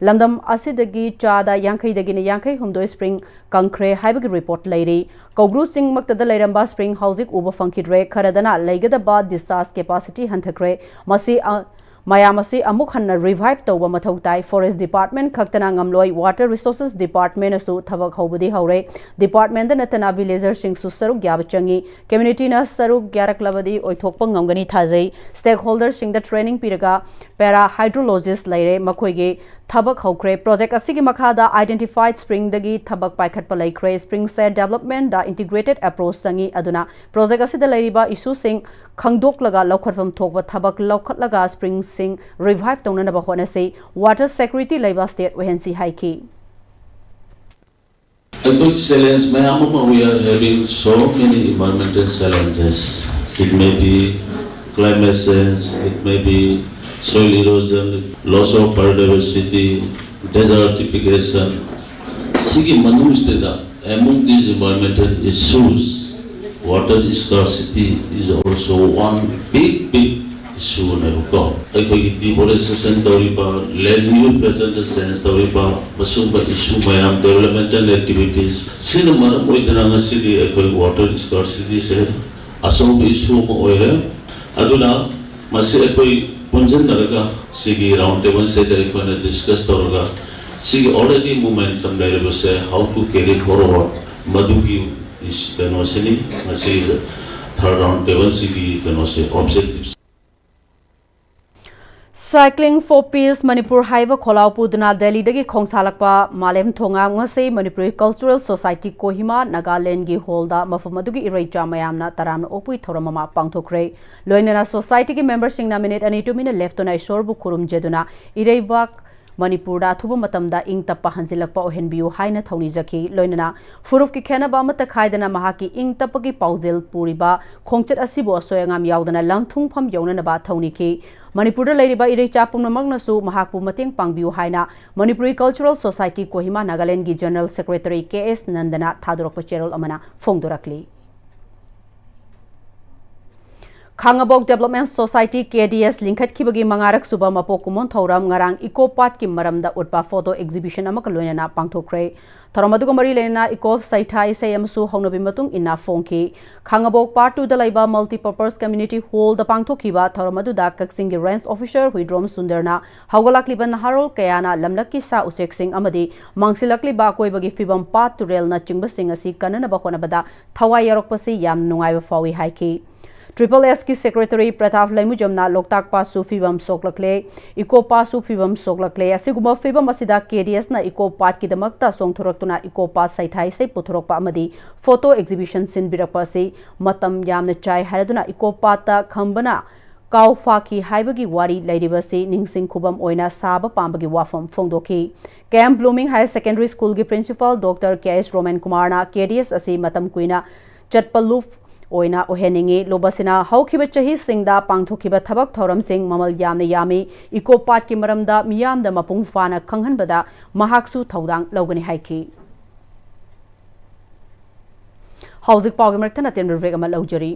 ꯂꯝꯗꯝ ꯑꯁꯤꯗꯒꯤ ꯆꯥꯗ ꯌꯥꯡꯈꯩꯗꯒꯤꯅ ꯌꯥꯡꯈꯩ ꯍꯨꯝꯗꯣꯏ spring ꯀꯪꯈ꯭ꯔꯦ ꯍꯥꯏꯕꯒꯤ report ꯂꯩꯔꯤ꯫ ꯀꯧꯕ꯭ꯔꯨ ꯆꯤꯡꯃꯛꯇꯗ ꯂꯩꯔꯝꯕ spring ꯍꯧꯖꯤꯛ ꯎꯕ ꯐꯪꯈꯤꯗ꯭ꯔꯦ꯫ ꯈꯔꯗꯅ ꯂꯩꯒꯗꯕ discharge capacity ꯍꯟꯊꯈ꯭ꯔꯦ꯫ ꯃꯁꯤ, ꯑ, ꯃꯌꯥꯝ ꯑꯁꯤ ꯑꯃꯨꯛ ꯍꯟꯅ revive ꯇꯧꯕ ꯃꯊꯧ ꯇꯥꯏ꯫ Forest Department ꯈꯛꯇꯅ ꯉꯝꯂꯣꯏ꯫ Water Resources Department ꯅꯁꯨ ꯊꯕꯛ ꯍꯧꯕꯗꯤ ꯍꯧꯔꯦ꯫ Department ꯅꯠꯇꯅ villager ꯁꯤꯡꯁꯨ ꯁꯔꯨꯛ ꯌꯥꯕ ꯆꯪꯏ꯫ Community ꯅ ꯁꯔꯨꯛ ꯌꯥꯔꯛꯂꯕꯗꯤ ꯑꯣꯏꯊꯣꯛꯄ ꯉꯝꯒꯅꯤ ꯊꯥꯖꯩ꯫ Stakeholder ꯁꯤꯡꯗ training ꯄꯤꯔꯒ para hydrologist ꯂꯩꯔꯦ꯫ ꯃꯈꯣꯏꯒꯤ ꯊꯕꯛ ꯍꯧꯈ꯭ꯔꯦ꯫ Project ꯑꯁꯤꯒꯤ ꯃꯈꯥꯗ identified spring ꯗꯒꯤ ꯊꯕꯛ ꯄꯥꯏꯈꯠꯄ ꯂꯩꯈ꯭ꯔꯦ꯫ Spring shed development ꯗ integrated approach ꯆꯪꯏ꯫ ꯑꯗꯨꯅ project ꯑꯁꯤꯗ ꯂꯩꯔꯤꯕ issue ꯁꯤꯡ ꯈꯪꯗꯣꯛꯂꯒ ꯂꯧꯈꯠꯐꯝ ꯊꯣꯛꯄ ꯊꯕꯛ ꯂꯧꯈꯠꯂꯒ spring ꯁꯤꯡ revive ꯇꯧꯅꯅꯕ ꯍꯣꯠꯅꯁꯤ꯫ Water security ꯂꯩꯕ state ꯑꯣꯏꯍꯟꯁꯤ ꯍꯥꯏꯈꯤ꯫ ꯑꯩꯈꯣꯏ challenge ꯃꯌꯥꯝ ꯑꯃ, we are having so many environmental challenges. It may be climate change, it may be soil erosion, loss of biodiversity, desertification. ꯁꯤꯒꯤ ꯃꯅꯨꯡꯁꯤꯗ, among these environmental issues, water scarcity is also one big, big issue ꯅꯦꯕꯀꯣ꯫ ꯑꯩꯈꯣꯏꯒꯤ deforestation ꯇꯧꯔꯤꯕ, land use pattern ꯗ change ꯇꯧꯔꯤꯕ, ꯃꯁꯤꯒꯨꯝꯕ issue ꯃꯌꯥꯝ, developmental activities ꯁꯤꯅ ꯃꯔꯝ ꯑꯣꯏꯗꯅ ꯉꯁꯤꯗꯤ ꯑꯩꯈꯣꯏ water scarcity ꯁꯦ ꯑꯆꯧꯕ issue ꯑꯃ ꯑꯣꯏꯔꯦ꯫ ꯑꯗꯨꯅ ꯃꯁꯤ ꯑꯩꯈꯣꯏ ꯄꯨꯟꯁꯤꯟꯅꯔꯒ ꯁꯤꯒꯤ ꯔꯥꯎꯟ ꯇꯦꯕꯜꯁꯤꯗ ꯑꯩꯈꯣꯏꯅ ꯗꯤꯁꯀꯁ ꯇꯧꯔꯒ ꯁꯤꯒꯤ already momentum ꯂꯩꯔꯤꯕꯁꯦ how to carry forward, ꯃꯗꯨꯒꯤ ꯏꯁ-, ꯀꯩꯅꯣꯁꯤꯅꯤ ꯉꯁꯤ ꯊꯥꯔꯠ ꯔꯥꯎꯟ ꯇꯦꯕꯜꯁꯤꯒꯤ ꯀꯩꯅꯣꯁꯦ, ꯑꯣꯕꯖꯦꯛꯇꯤꯚꯁꯦ꯫ Cycling for Peace Manipur ꯍꯥꯏꯕ ꯈꯣꯜꯂꯥꯎ ꯄꯨꯗꯨꯅ ꯗꯦꯜꯂꯤꯗꯒꯤ ꯈꯣꯡꯁꯥꯜꯂꯛꯄ ꯃꯥꯂꯦꯝ ꯊꯣꯉꯥꯝ ꯉꯁꯤ ꯃꯅꯤꯄꯨꯔꯤ ꯀꯜꯆꯔꯦꯜ ꯁꯣꯁꯥꯏꯇꯤ ꯀꯣꯍꯤꯃꯥ ꯅꯥꯒꯥꯂꯦꯟꯒꯤ ꯍꯣꯜꯗ ꯃꯐꯝ ꯑꯗꯨꯒꯤ ꯏꯔꯩꯆꯥ ꯃꯌꯥꯝꯅ ꯇꯔꯥꯝꯅ ꯑꯣꯛꯄꯒꯤ ꯊꯧꯔꯝ ꯑꯃ ꯄꯥꯡꯊꯣꯛꯈ꯭ꯔꯦ꯫ ꯂꯣꯏꯅꯅ ꯁꯣꯁꯥꯏꯇꯤꯒꯤ ꯃꯦꯝꯕꯔꯁꯤꯡꯅ ꯃꯤꯅꯤꯠ ꯑꯅꯤ ꯇꯨꯃꯤꯟꯅ ꯂꯦꯞꯇꯨꯅ ꯏꯁꯣꯔꯕꯨ ꯈꯨꯔꯨꯝꯖꯗꯨꯅ ꯏꯔꯩꯕꯥꯛ ꯃꯅꯤꯄꯨꯔꯗ ꯑꯊꯨꯕ ꯃꯇꯝꯗ ꯏꯪ ꯇꯞꯄ ꯍꯟꯖꯤꯜꯂꯛꯄ ꯑꯣꯏꯍꯟꯕꯤꯌꯨ ꯍꯥꯏꯅ ꯊꯧꯅꯤꯖꯈꯤ꯫ ꯂꯣꯏꯅꯅ ꯐꯨꯔꯨꯞꯀꯤ ꯈꯦꯟꯅꯕ ꯑꯃꯠꯇ ꯈꯥꯏꯗꯅ ꯃꯍꯥꯛꯀꯤ ꯏꯪ ꯇꯞꯄꯒꯤ ꯄꯥꯎꯖꯦꯜ ꯄꯨꯔꯤꯕ ꯈꯣꯡꯆꯠ ꯑꯁꯤꯕꯨ ꯑꯁꯣꯏ ꯑꯉꯥꯝ ꯌꯥꯎꯗꯅ ꯂꯝꯊꯨꯡꯐꯝ ꯌꯧꯅꯅꯕ ꯊꯧꯅꯤꯈꯤ꯫ ꯃꯅꯤꯄꯨꯔꯗ ꯂꯩꯔꯤꯕ ꯏꯔꯩꯆꯥ ꯄꯨꯝꯅꯃꯛꯅꯁꯨ ꯃꯍꯥꯛꯄꯨ ꯃꯇꯦꯡ ꯄꯥꯡꯕꯤꯌꯨ ꯍꯥꯏꯅ ꯃꯅꯤꯄꯨꯔꯤ ꯀꯜꯆꯔꯦꯜ ꯁꯣꯁꯥꯏꯇꯤ ꯀꯣꯍꯤꯃꯥ ꯅꯥꯒꯥꯂꯦꯟꯒꯤ ꯖꯦꯅꯔꯦꯜ ꯁꯦꯀ꯭ꯔꯦꯇꯔꯤ ꯀꯦ ꯑꯦꯁ ꯅꯟꯗꯅ ꯊꯥꯗꯣꯔꯛꯄ ꯆꯦꯔꯣꯜ ꯑꯃꯅ ꯐꯣꯡꯗꯣꯔꯛꯂꯤ꯫ ꯈꯥꯉꯕꯣꯛ ꯗꯦꯕꯂꯞꯃꯦꯟ ꯁꯣꯁꯥꯏꯇꯤ, ꯀꯦ ꯗꯤ ꯑꯦꯁ, ꯂꯤꯡꯈꯠꯈꯤꯕꯒꯤ ꯃꯉꯥꯔꯛ ꯁꯨꯕ ꯃꯄꯣꯛ ꯀꯨꯝꯑꯣꯟ ꯊꯧꯔꯝ ꯉꯔꯥꯡ ꯏꯀꯣ ꯄꯥꯠꯀꯤ ꯃꯔꯝꯗ ꯎꯠꯄ ꯐꯣꯇꯣ ꯑꯦꯛꯖꯤꯕꯤꯁꯟ ꯑꯃꯒ ꯂꯣꯏꯅꯅ ꯄꯥꯡꯊꯣꯛꯈ꯭ꯔꯦ꯫ ꯊꯧꯔꯝ ꯑꯗꯨꯒ ꯃꯔꯤ ꯂꯩꯅꯅ ꯏꯀꯣ ꯁꯩꯊꯥ ꯏꯁꯩ ꯑꯃꯁꯨ ꯍꯧꯅꯕꯤ ꯃꯇꯨꯡ ꯏꯟꯅ ꯐꯣꯡꯈꯤ꯫ ꯈꯥꯉꯕꯣꯛ ꯄꯥꯔꯠ ꯇꯨꯗ ꯂꯩꯕ ꯃꯜꯇꯤꯄꯔꯄꯁ ꯀꯝꯃ꯭ꯌꯨꯅꯤꯇꯤ ꯍꯣꯜꯗ ꯄꯥꯡꯊꯣꯛꯈꯤꯕ ꯊꯧꯔꯝ ꯑꯗꯨꯗ ꯀꯛꯆꯤꯡꯒꯤ ꯔꯦꯟꯖ ꯑꯣꯐꯤꯁꯔ ꯍꯨꯏꯗ꯭ꯔꯣꯝ ꯁꯨꯟꯗꯔꯅ ꯍꯧꯒꯠꯂꯛꯂꯤꯕ ꯅꯍꯥꯔꯣꯜ ꯀꯌꯥꯅ ꯂꯝꯂꯛꯀꯤ ꯁꯥ ꯎꯆꯦꯛꯁꯤꯡ ꯑꯃꯗꯤ ꯃꯥꯡꯁꯤꯜꯂꯛꯂꯤꯕ ꯑꯀꯣꯏꯕꯒꯤ ꯐꯤꯕꯝ, ꯄꯥꯠ ꯇꯨꯔꯦꯜꯅꯆꯤꯡꯕꯁꯤꯡ ꯑꯁꯤ ꯀꯟꯅꯅꯕ ꯍꯣꯠꯅꯕꯗ ꯊꯋꯥꯏ ꯌꯥꯎꯔꯛꯄꯁꯤ ꯌꯥꯝ ꯅꯨꯡꯉꯥꯏꯕ ꯐꯥꯎꯏ ꯍꯥꯏꯈꯤ꯫ ꯇ꯭ꯔꯤꯄꯜ ꯑꯦꯁꯀꯤ ꯁꯦꯀ꯭ꯔꯦꯇꯔꯤ ꯄ꯭ꯔꯇꯥꯞ ꯂꯩꯃꯨꯖꯝꯅ ꯂꯣꯛꯇꯥꯛ ꯄꯥꯠꯁꯨ ꯐꯤꯕꯝ ꯁꯣꯛꯂꯛꯂꯦ, ꯏꯀꯣ ꯄꯥꯠꯁꯨ ꯐꯤꯕꯝ ꯁꯣꯛꯂꯛꯂꯦ꯫ ꯑꯁꯤꯒꯨꯝꯕ ꯐꯤꯕꯝ ꯑꯁꯤꯗ ꯀꯦ ꯗꯤ ꯑꯦꯁꯅ ꯏꯀꯣ ꯄꯥꯠꯀꯤꯗꯃꯛꯇ ꯆꯣꯡꯊꯣꯔꯛꯇꯨꯅ ꯏꯀꯣ ꯄꯥꯠ ꯁꯩꯊꯥ ꯏꯁꯩ ꯄꯨꯊꯣꯔꯛꯄ ꯑꯃꯗꯤ ꯐꯣꯇꯣ ꯑꯦꯛꯖꯤꯕꯤꯁꯟ ꯁꯤꯟꯕꯤꯔꯛꯄ ꯑꯁꯤ ꯃꯇꯝ ꯌꯥꯝꯅ ꯆꯥꯏ ꯍꯥꯏꯔꯗꯨꯅ ꯏꯀꯣ ꯄꯥꯠꯇ ꯈꯝꯕꯅ ꯀꯥꯎ ꯐꯥꯈꯤ ꯍꯥꯏꯕꯒꯤ ꯋꯥꯔꯤ ꯂꯩꯔꯤꯕꯁꯤ ꯅꯤꯡꯁꯤꯡ ꯈꯨꯕꯝ ꯑꯣꯏꯅ ꯁꯥꯕ ꯄꯥꯝꯕꯒꯤ ꯋꯥꯐꯝ ꯐꯣꯡꯗꯣꯛꯈꯤ꯫ ꯀꯦꯝ ꯕ꯭ꯂꯨꯃꯤꯡ ꯍꯥꯌꯔ ꯁꯦꯀꯦꯟꯗꯔꯤ ꯁ꯭ꯀꯨꯜꯒꯤ ꯄ꯭ꯔꯤꯟꯁꯤꯄꯥꯜ ꯗꯣꯛꯇꯔ ꯀꯦ ꯑꯦꯁ ꯔꯣꯃꯟ ꯀꯨꯃꯥꯔꯅ ꯀꯦ ꯗꯤ ꯑꯦꯁ ꯑꯁꯤ ꯃꯇꯝ ꯀꯨꯏꯅ ꯆꯠꯄ ꯂꯨꯞ ꯑꯣꯏꯅ ꯑꯣꯏꯍꯟꯅꯤꯡꯏ꯫ ꯂꯨꯞ ꯑꯁꯤꯅ ꯍꯧꯈꯤꯕ ꯆꯍꯤꯁꯤꯡꯗ ꯄꯥꯡꯊꯣꯛꯈꯤꯕ ꯊꯕꯛ ꯊꯧꯔꯝꯁꯤꯡ ꯃꯃꯜ ꯌꯥꯝꯅ ꯌꯥꯝꯃꯤ꯫ ꯏꯀꯣ ꯄꯥꯠꯀꯤ ꯃꯔꯝꯗ ꯃꯤꯌꯥꯝꯗ ꯃꯄꯨꯡ ꯐꯥꯅ ꯈꯪꯍꯟꯕꯗ ꯃꯍꯥꯛꯁꯨ ꯊꯧꯗꯥꯡ ꯂꯧꯒꯅꯤ ꯍꯥꯏꯈꯤ꯫ ꯍꯧꯖꯤꯛ ꯄꯥꯎꯒꯤ ꯃꯔꯛꯇ ꯅꯇꯦꯟꯕ ꯕ꯭ꯔꯦꯛ ꯑꯃ ꯂꯧꯖꯔꯤ꯫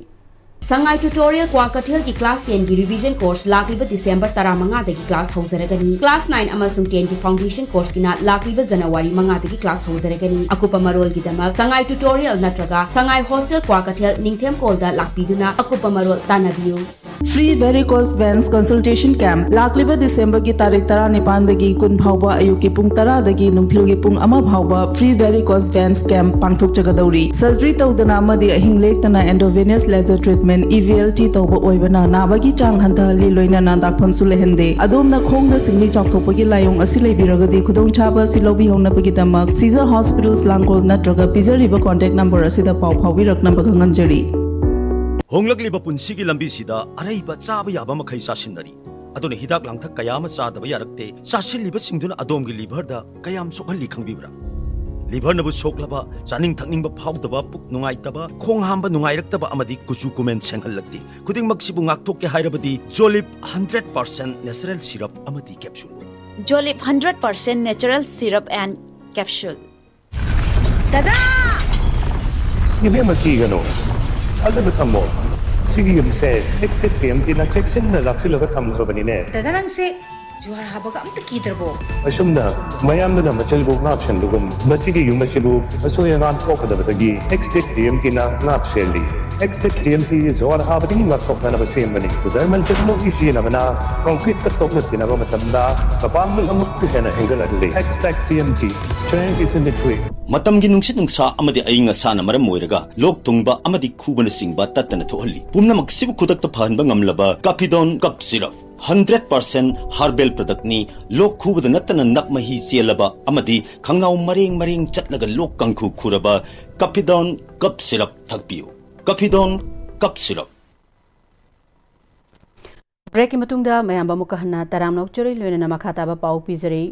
ꯁꯉꯥꯏ ꯇ꯭ꯌꯨꯇꯣꯔꯤꯌꯦꯜ ꯀ꯭ꯋꯥꯀꯩꯊꯦꯜꯒꯤ ꯀ꯭ꯂꯥꯁ ꯇꯦꯟꯒꯤ ꯔꯤꯚꯤꯖꯟ ꯀꯣꯔꯁ ꯂꯥꯛꯂꯤꯕ ꯗꯤꯁꯦꯝꯕꯔ ꯇꯔꯥꯃꯉꯥꯗꯒꯤ ꯀ꯭ꯂꯥꯁ ꯍꯧꯖꯔꯒꯅꯤ꯫ ꯀ꯭ꯂꯥꯁ ꯅꯥꯏꯟ ꯑꯃꯁꯨꯡ ꯇꯦꯟꯒꯤ ꯐꯥꯎꯟꯗꯦꯁꯟ ꯀꯣꯔꯁꯀꯤꯅ ꯂꯥꯛꯂꯤꯕ ꯖꯅꯋꯥꯔꯤ ꯃꯉꯥꯗꯒꯤ ꯀ꯭ꯂꯥꯁ ꯍꯧꯖꯔꯒꯅꯤ꯫ ꯑꯀꯨꯞꯄ ꯃꯔꯣꯜꯒꯤꯗꯃꯛ ꯁꯉꯥꯏ ꯇ꯭ꯌꯨꯇꯣꯔꯤꯌꯦꯜ ꯅꯠꯇ꯭ꯔꯒ ꯁꯉꯥꯏ ꯍꯣꯁꯇꯦꯜ ꯀ꯭ꯋꯥꯀꯩꯊꯦꯜ ꯅꯤꯡꯊꯦꯝꯀꯣꯜꯗ ꯂꯥꯛꯄꯤꯗꯨꯅ ꯑꯀꯨꯞꯄ ꯃꯔꯣꯜ ꯇꯥꯟꯅꯕꯤꯌꯨ꯫ Free Varicose Veins Consultation Camp ꯂꯥꯛꯂꯤꯕ ꯗꯤꯁꯦꯝꯕꯔꯒꯤ ꯇꯥꯔꯤꯛ ꯇꯔꯥꯅꯤꯄꯥꯟꯗꯒꯤ ꯀꯨꯟ ꯐꯥꯎꯕ ꯑꯌꯨꯛꯀꯤ ꯄꯨꯡ ꯇꯔꯥꯗꯒꯤ ꯅꯨꯡꯊꯤꯜꯒꯤ ꯄꯨꯡ ꯑꯃ ꯐꯥꯎꯕ Free Varicose Veins Camp ꯄꯥꯡꯊꯣꯛꯆꯒꯗꯧꯔꯤ꯫ ꯁꯔꯖꯔꯤ ꯇꯧꯗꯅ ꯑꯃꯗꯤ ꯑꯍꯤꯡ ꯂꯦꯛꯇꯅ Endovenous Laser Treatment, E V L T, ꯇꯧꯕ ꯑꯣꯏꯕꯅ ꯅꯥꯕꯒꯤ ꯆꯥꯡ ꯍꯟꯊꯍꯜꯂꯤ, ꯂꯣꯏꯅꯅ ꯗꯥꯛꯐꯝꯁꯨ ꯂꯩꯍꯟꯗꯦ꯫ ꯑꯗꯣꯝꯅ ꯈꯣꯡꯗ ꯁꯤꯡꯂꯤ ꯆꯥꯎꯊꯣꯛꯄꯒꯤ ꯂꯥꯏꯑꯣꯡ ꯑꯁꯤ ꯂꯩꯕꯤꯔꯒꯗꯤ ꯈꯨꯗꯣꯡꯆꯥꯕ ꯑꯁꯤ ꯂꯧꯕꯤꯍꯧꯅꯕꯒꯤꯗꯃꯛ Seizure Hospitals ꯂꯥꯡꯒꯣꯜ ꯅꯠꯇ꯭ꯔꯒ ꯄꯤꯖꯔꯤꯕ contact number ꯑꯁꯤꯗ ꯄꯥꯎ ꯐꯥꯎꯕꯤꯔꯛꯅꯕ ꯈꯪꯍꯟꯖꯔꯤ꯫ ꯍꯣꯡꯂꯛꯂꯤꯕ ꯄꯨꯟꯁꯤꯒꯤ ꯂꯝꯕꯤꯁꯤꯗ ꯑꯔꯩꯕ ꯆꯥꯕ ꯌꯥꯕ ꯃꯈꯩ ꯆꯥꯁꯤꯟꯅꯔꯤ꯫ ꯑꯗꯨꯅ ꯍꯤꯗꯥꯛ ꯂꯥꯡꯊꯛ ꯀꯌꯥ ꯑꯃ ꯆꯥꯗꯕ ꯌꯥꯔꯛꯇꯦ꯫ ꯆꯥꯁꯤꯜꯂꯤꯕꯁꯤꯡꯗꯨꯅ ꯑꯗꯣꯝꯒꯤ ꯂꯤꯚꯔꯗ ꯀꯌꯥꯝ ꯁꯣꯛꯍꯜꯂꯤ ꯈꯪꯕꯤꯕ꯭ꯔꯥ? ꯂꯤꯚꯔꯅꯕꯨ ꯁꯣꯛꯂꯕ, ꯆꯥꯅꯤꯡ ꯊꯛꯅꯤꯡꯕ ꯐꯥꯎꯗꯕ, ꯄꯨꯛ ꯅꯨꯡꯉꯥꯏꯇꯕ, ꯈꯣꯡ ꯍꯥꯝꯕ ꯅꯨꯡꯉꯥꯏꯔꯛꯇꯕ ꯑꯃꯗꯤ ꯀꯨꯆꯨ ꯀꯨꯃꯦꯟ ꯁꯦꯡꯍꯜꯂꯛꯇꯦ꯫ ꯈꯨꯗꯤꯡꯃꯛꯁꯤꯕꯨ ꯉꯥꯛꯊꯣꯛꯀꯦ ꯍꯥꯏꯔꯕꯗꯤ Jolib hundred percent natural syrup ꯑꯃꯗꯤ capsule꯫ Jolib hundred percent natural syrup and capsule. ꯏꯕꯦꯝꯃ, ꯀꯤꯒꯅꯨ, ꯊꯥꯖꯕ ꯊꯝꯃꯣ꯫ ꯁꯤꯒꯤ ꯌꯨꯝꯁꯦ ꯑꯦꯛꯁꯇꯦꯛ ꯇꯤ ꯑꯦꯝ ꯇꯤꯅ ꯆꯦꯛꯁꯤꯟꯅ ꯂꯥꯛꯁꯤꯜꯂꯒ ꯊꯝꯈ꯭ꯔꯕꯅꯤꯅꯦ꯫ ꯗꯗꯥ, ꯅꯪꯁꯦ ꯖꯨꯍꯥꯔ ꯍꯥꯕꯒ ꯑꯝꯇ ꯀꯤꯗ꯭ꯔꯕꯣ? ꯑꯁꯨꯝꯅ ꯃꯌꯥꯝꯗꯨꯅ ꯃꯆꯜꯕꯨ ꯉꯥꯛꯁꯦꯟꯕꯒꯨꯝ, ꯃꯁꯤꯒꯤ ꯌꯨꯝ ꯑꯁꯤꯕꯨ ꯑꯁꯣꯏ ꯑꯉꯥꯝ ꯊꯣꯛꯀꯗꯕꯗꯒꯤ ꯑꯦꯛꯁꯇꯦꯛ ꯇꯤ ꯑꯦꯝ ꯇꯤꯅ ꯉꯥꯛ ꯁꯦꯜꯂꯤ꯫ ꯑꯦꯛꯁꯇꯦꯛ ꯇꯤ ꯑꯦꯝ ꯇꯤ ꯖꯨꯍꯥꯔ ꯍꯥꯕꯗꯒꯤ ꯉꯥꯛꯊꯣꯛꯅꯅꯕ ꯁꯦꯝꯕꯅꯤ꯫ ꯖꯔꯃꯟ ꯇꯦꯛꯅꯣꯂꯣꯖꯤ ꯁꯤꯖꯤꯟꯅꯕꯅ ꯀꯪꯀ꯭ꯔꯤꯠꯀ ꯇꯣꯛꯅ ꯇꯤꯟꯅꯕ ꯃꯇꯝꯗ ꯃꯄꯥꯡꯒꯜ ꯑꯃꯨꯛꯀ ꯍꯦꯟꯅ ꯍꯦꯟꯒꯠꯍꯜꯂꯤ꯫ ꯑꯦꯛꯁꯇꯦꯛ T M T, strength is in the grit. ꯃꯇꯝꯒꯤ ꯅꯨꯡꯁꯤꯠ ꯅꯨꯡꯁꯥ ꯑꯃꯗꯤ ꯑꯏꯪ ꯑꯁꯥꯅ ꯃꯔꯝ ꯑꯣꯏꯔꯒ ꯂꯣꯛ ꯊꯨꯡꯕ ꯑꯃꯗꯤ ꯈꯨꯕꯅꯆꯤꯡꯕ ꯇꯠꯇꯅ ꯊꯣꯛꯍꯜꯂꯤ꯫ ꯄꯨꯝꯅꯃꯛꯁꯤꯕꯨ ꯈꯨꯗꯛꯇ ꯐꯍꯟꯕ ꯉꯝꯂꯕ Capidone Cough Syrup hundred percent herbal product ꯅꯤ꯫ ꯂꯣꯛ ꯈꯨꯕꯗ ꯅꯠꯇꯅ ꯅꯞ ꯃꯍꯤ ꯆꯦꯜꯂꯕ ꯑꯃꯗꯤ ꯈꯪꯅꯥꯎ ꯃꯔꯦꯡ ꯃꯔꯦꯡ ꯆꯠꯂꯒ ꯂꯣꯛ ꯀꯥꯡꯈꯨ ꯈꯨꯔꯕ Capidone Cough Syrup ꯊꯛꯄꯤꯌꯨ꯫ Capidone Cough Syrup꯫ ꯕ꯭ꯔꯦꯛꯀꯤ ꯃꯇꯨꯡꯗ ꯃꯌꯥꯝꯕ ꯑꯃꯨꯛꯀ ꯍꯟꯅ ꯇꯔꯥꯝꯅ ꯑꯣꯛꯆꯔꯤ, ꯂꯣꯏꯅꯅ ꯃꯈꯥ ꯇꯥꯕ ꯄꯥꯎ ꯄꯤꯖꯔꯤ꯫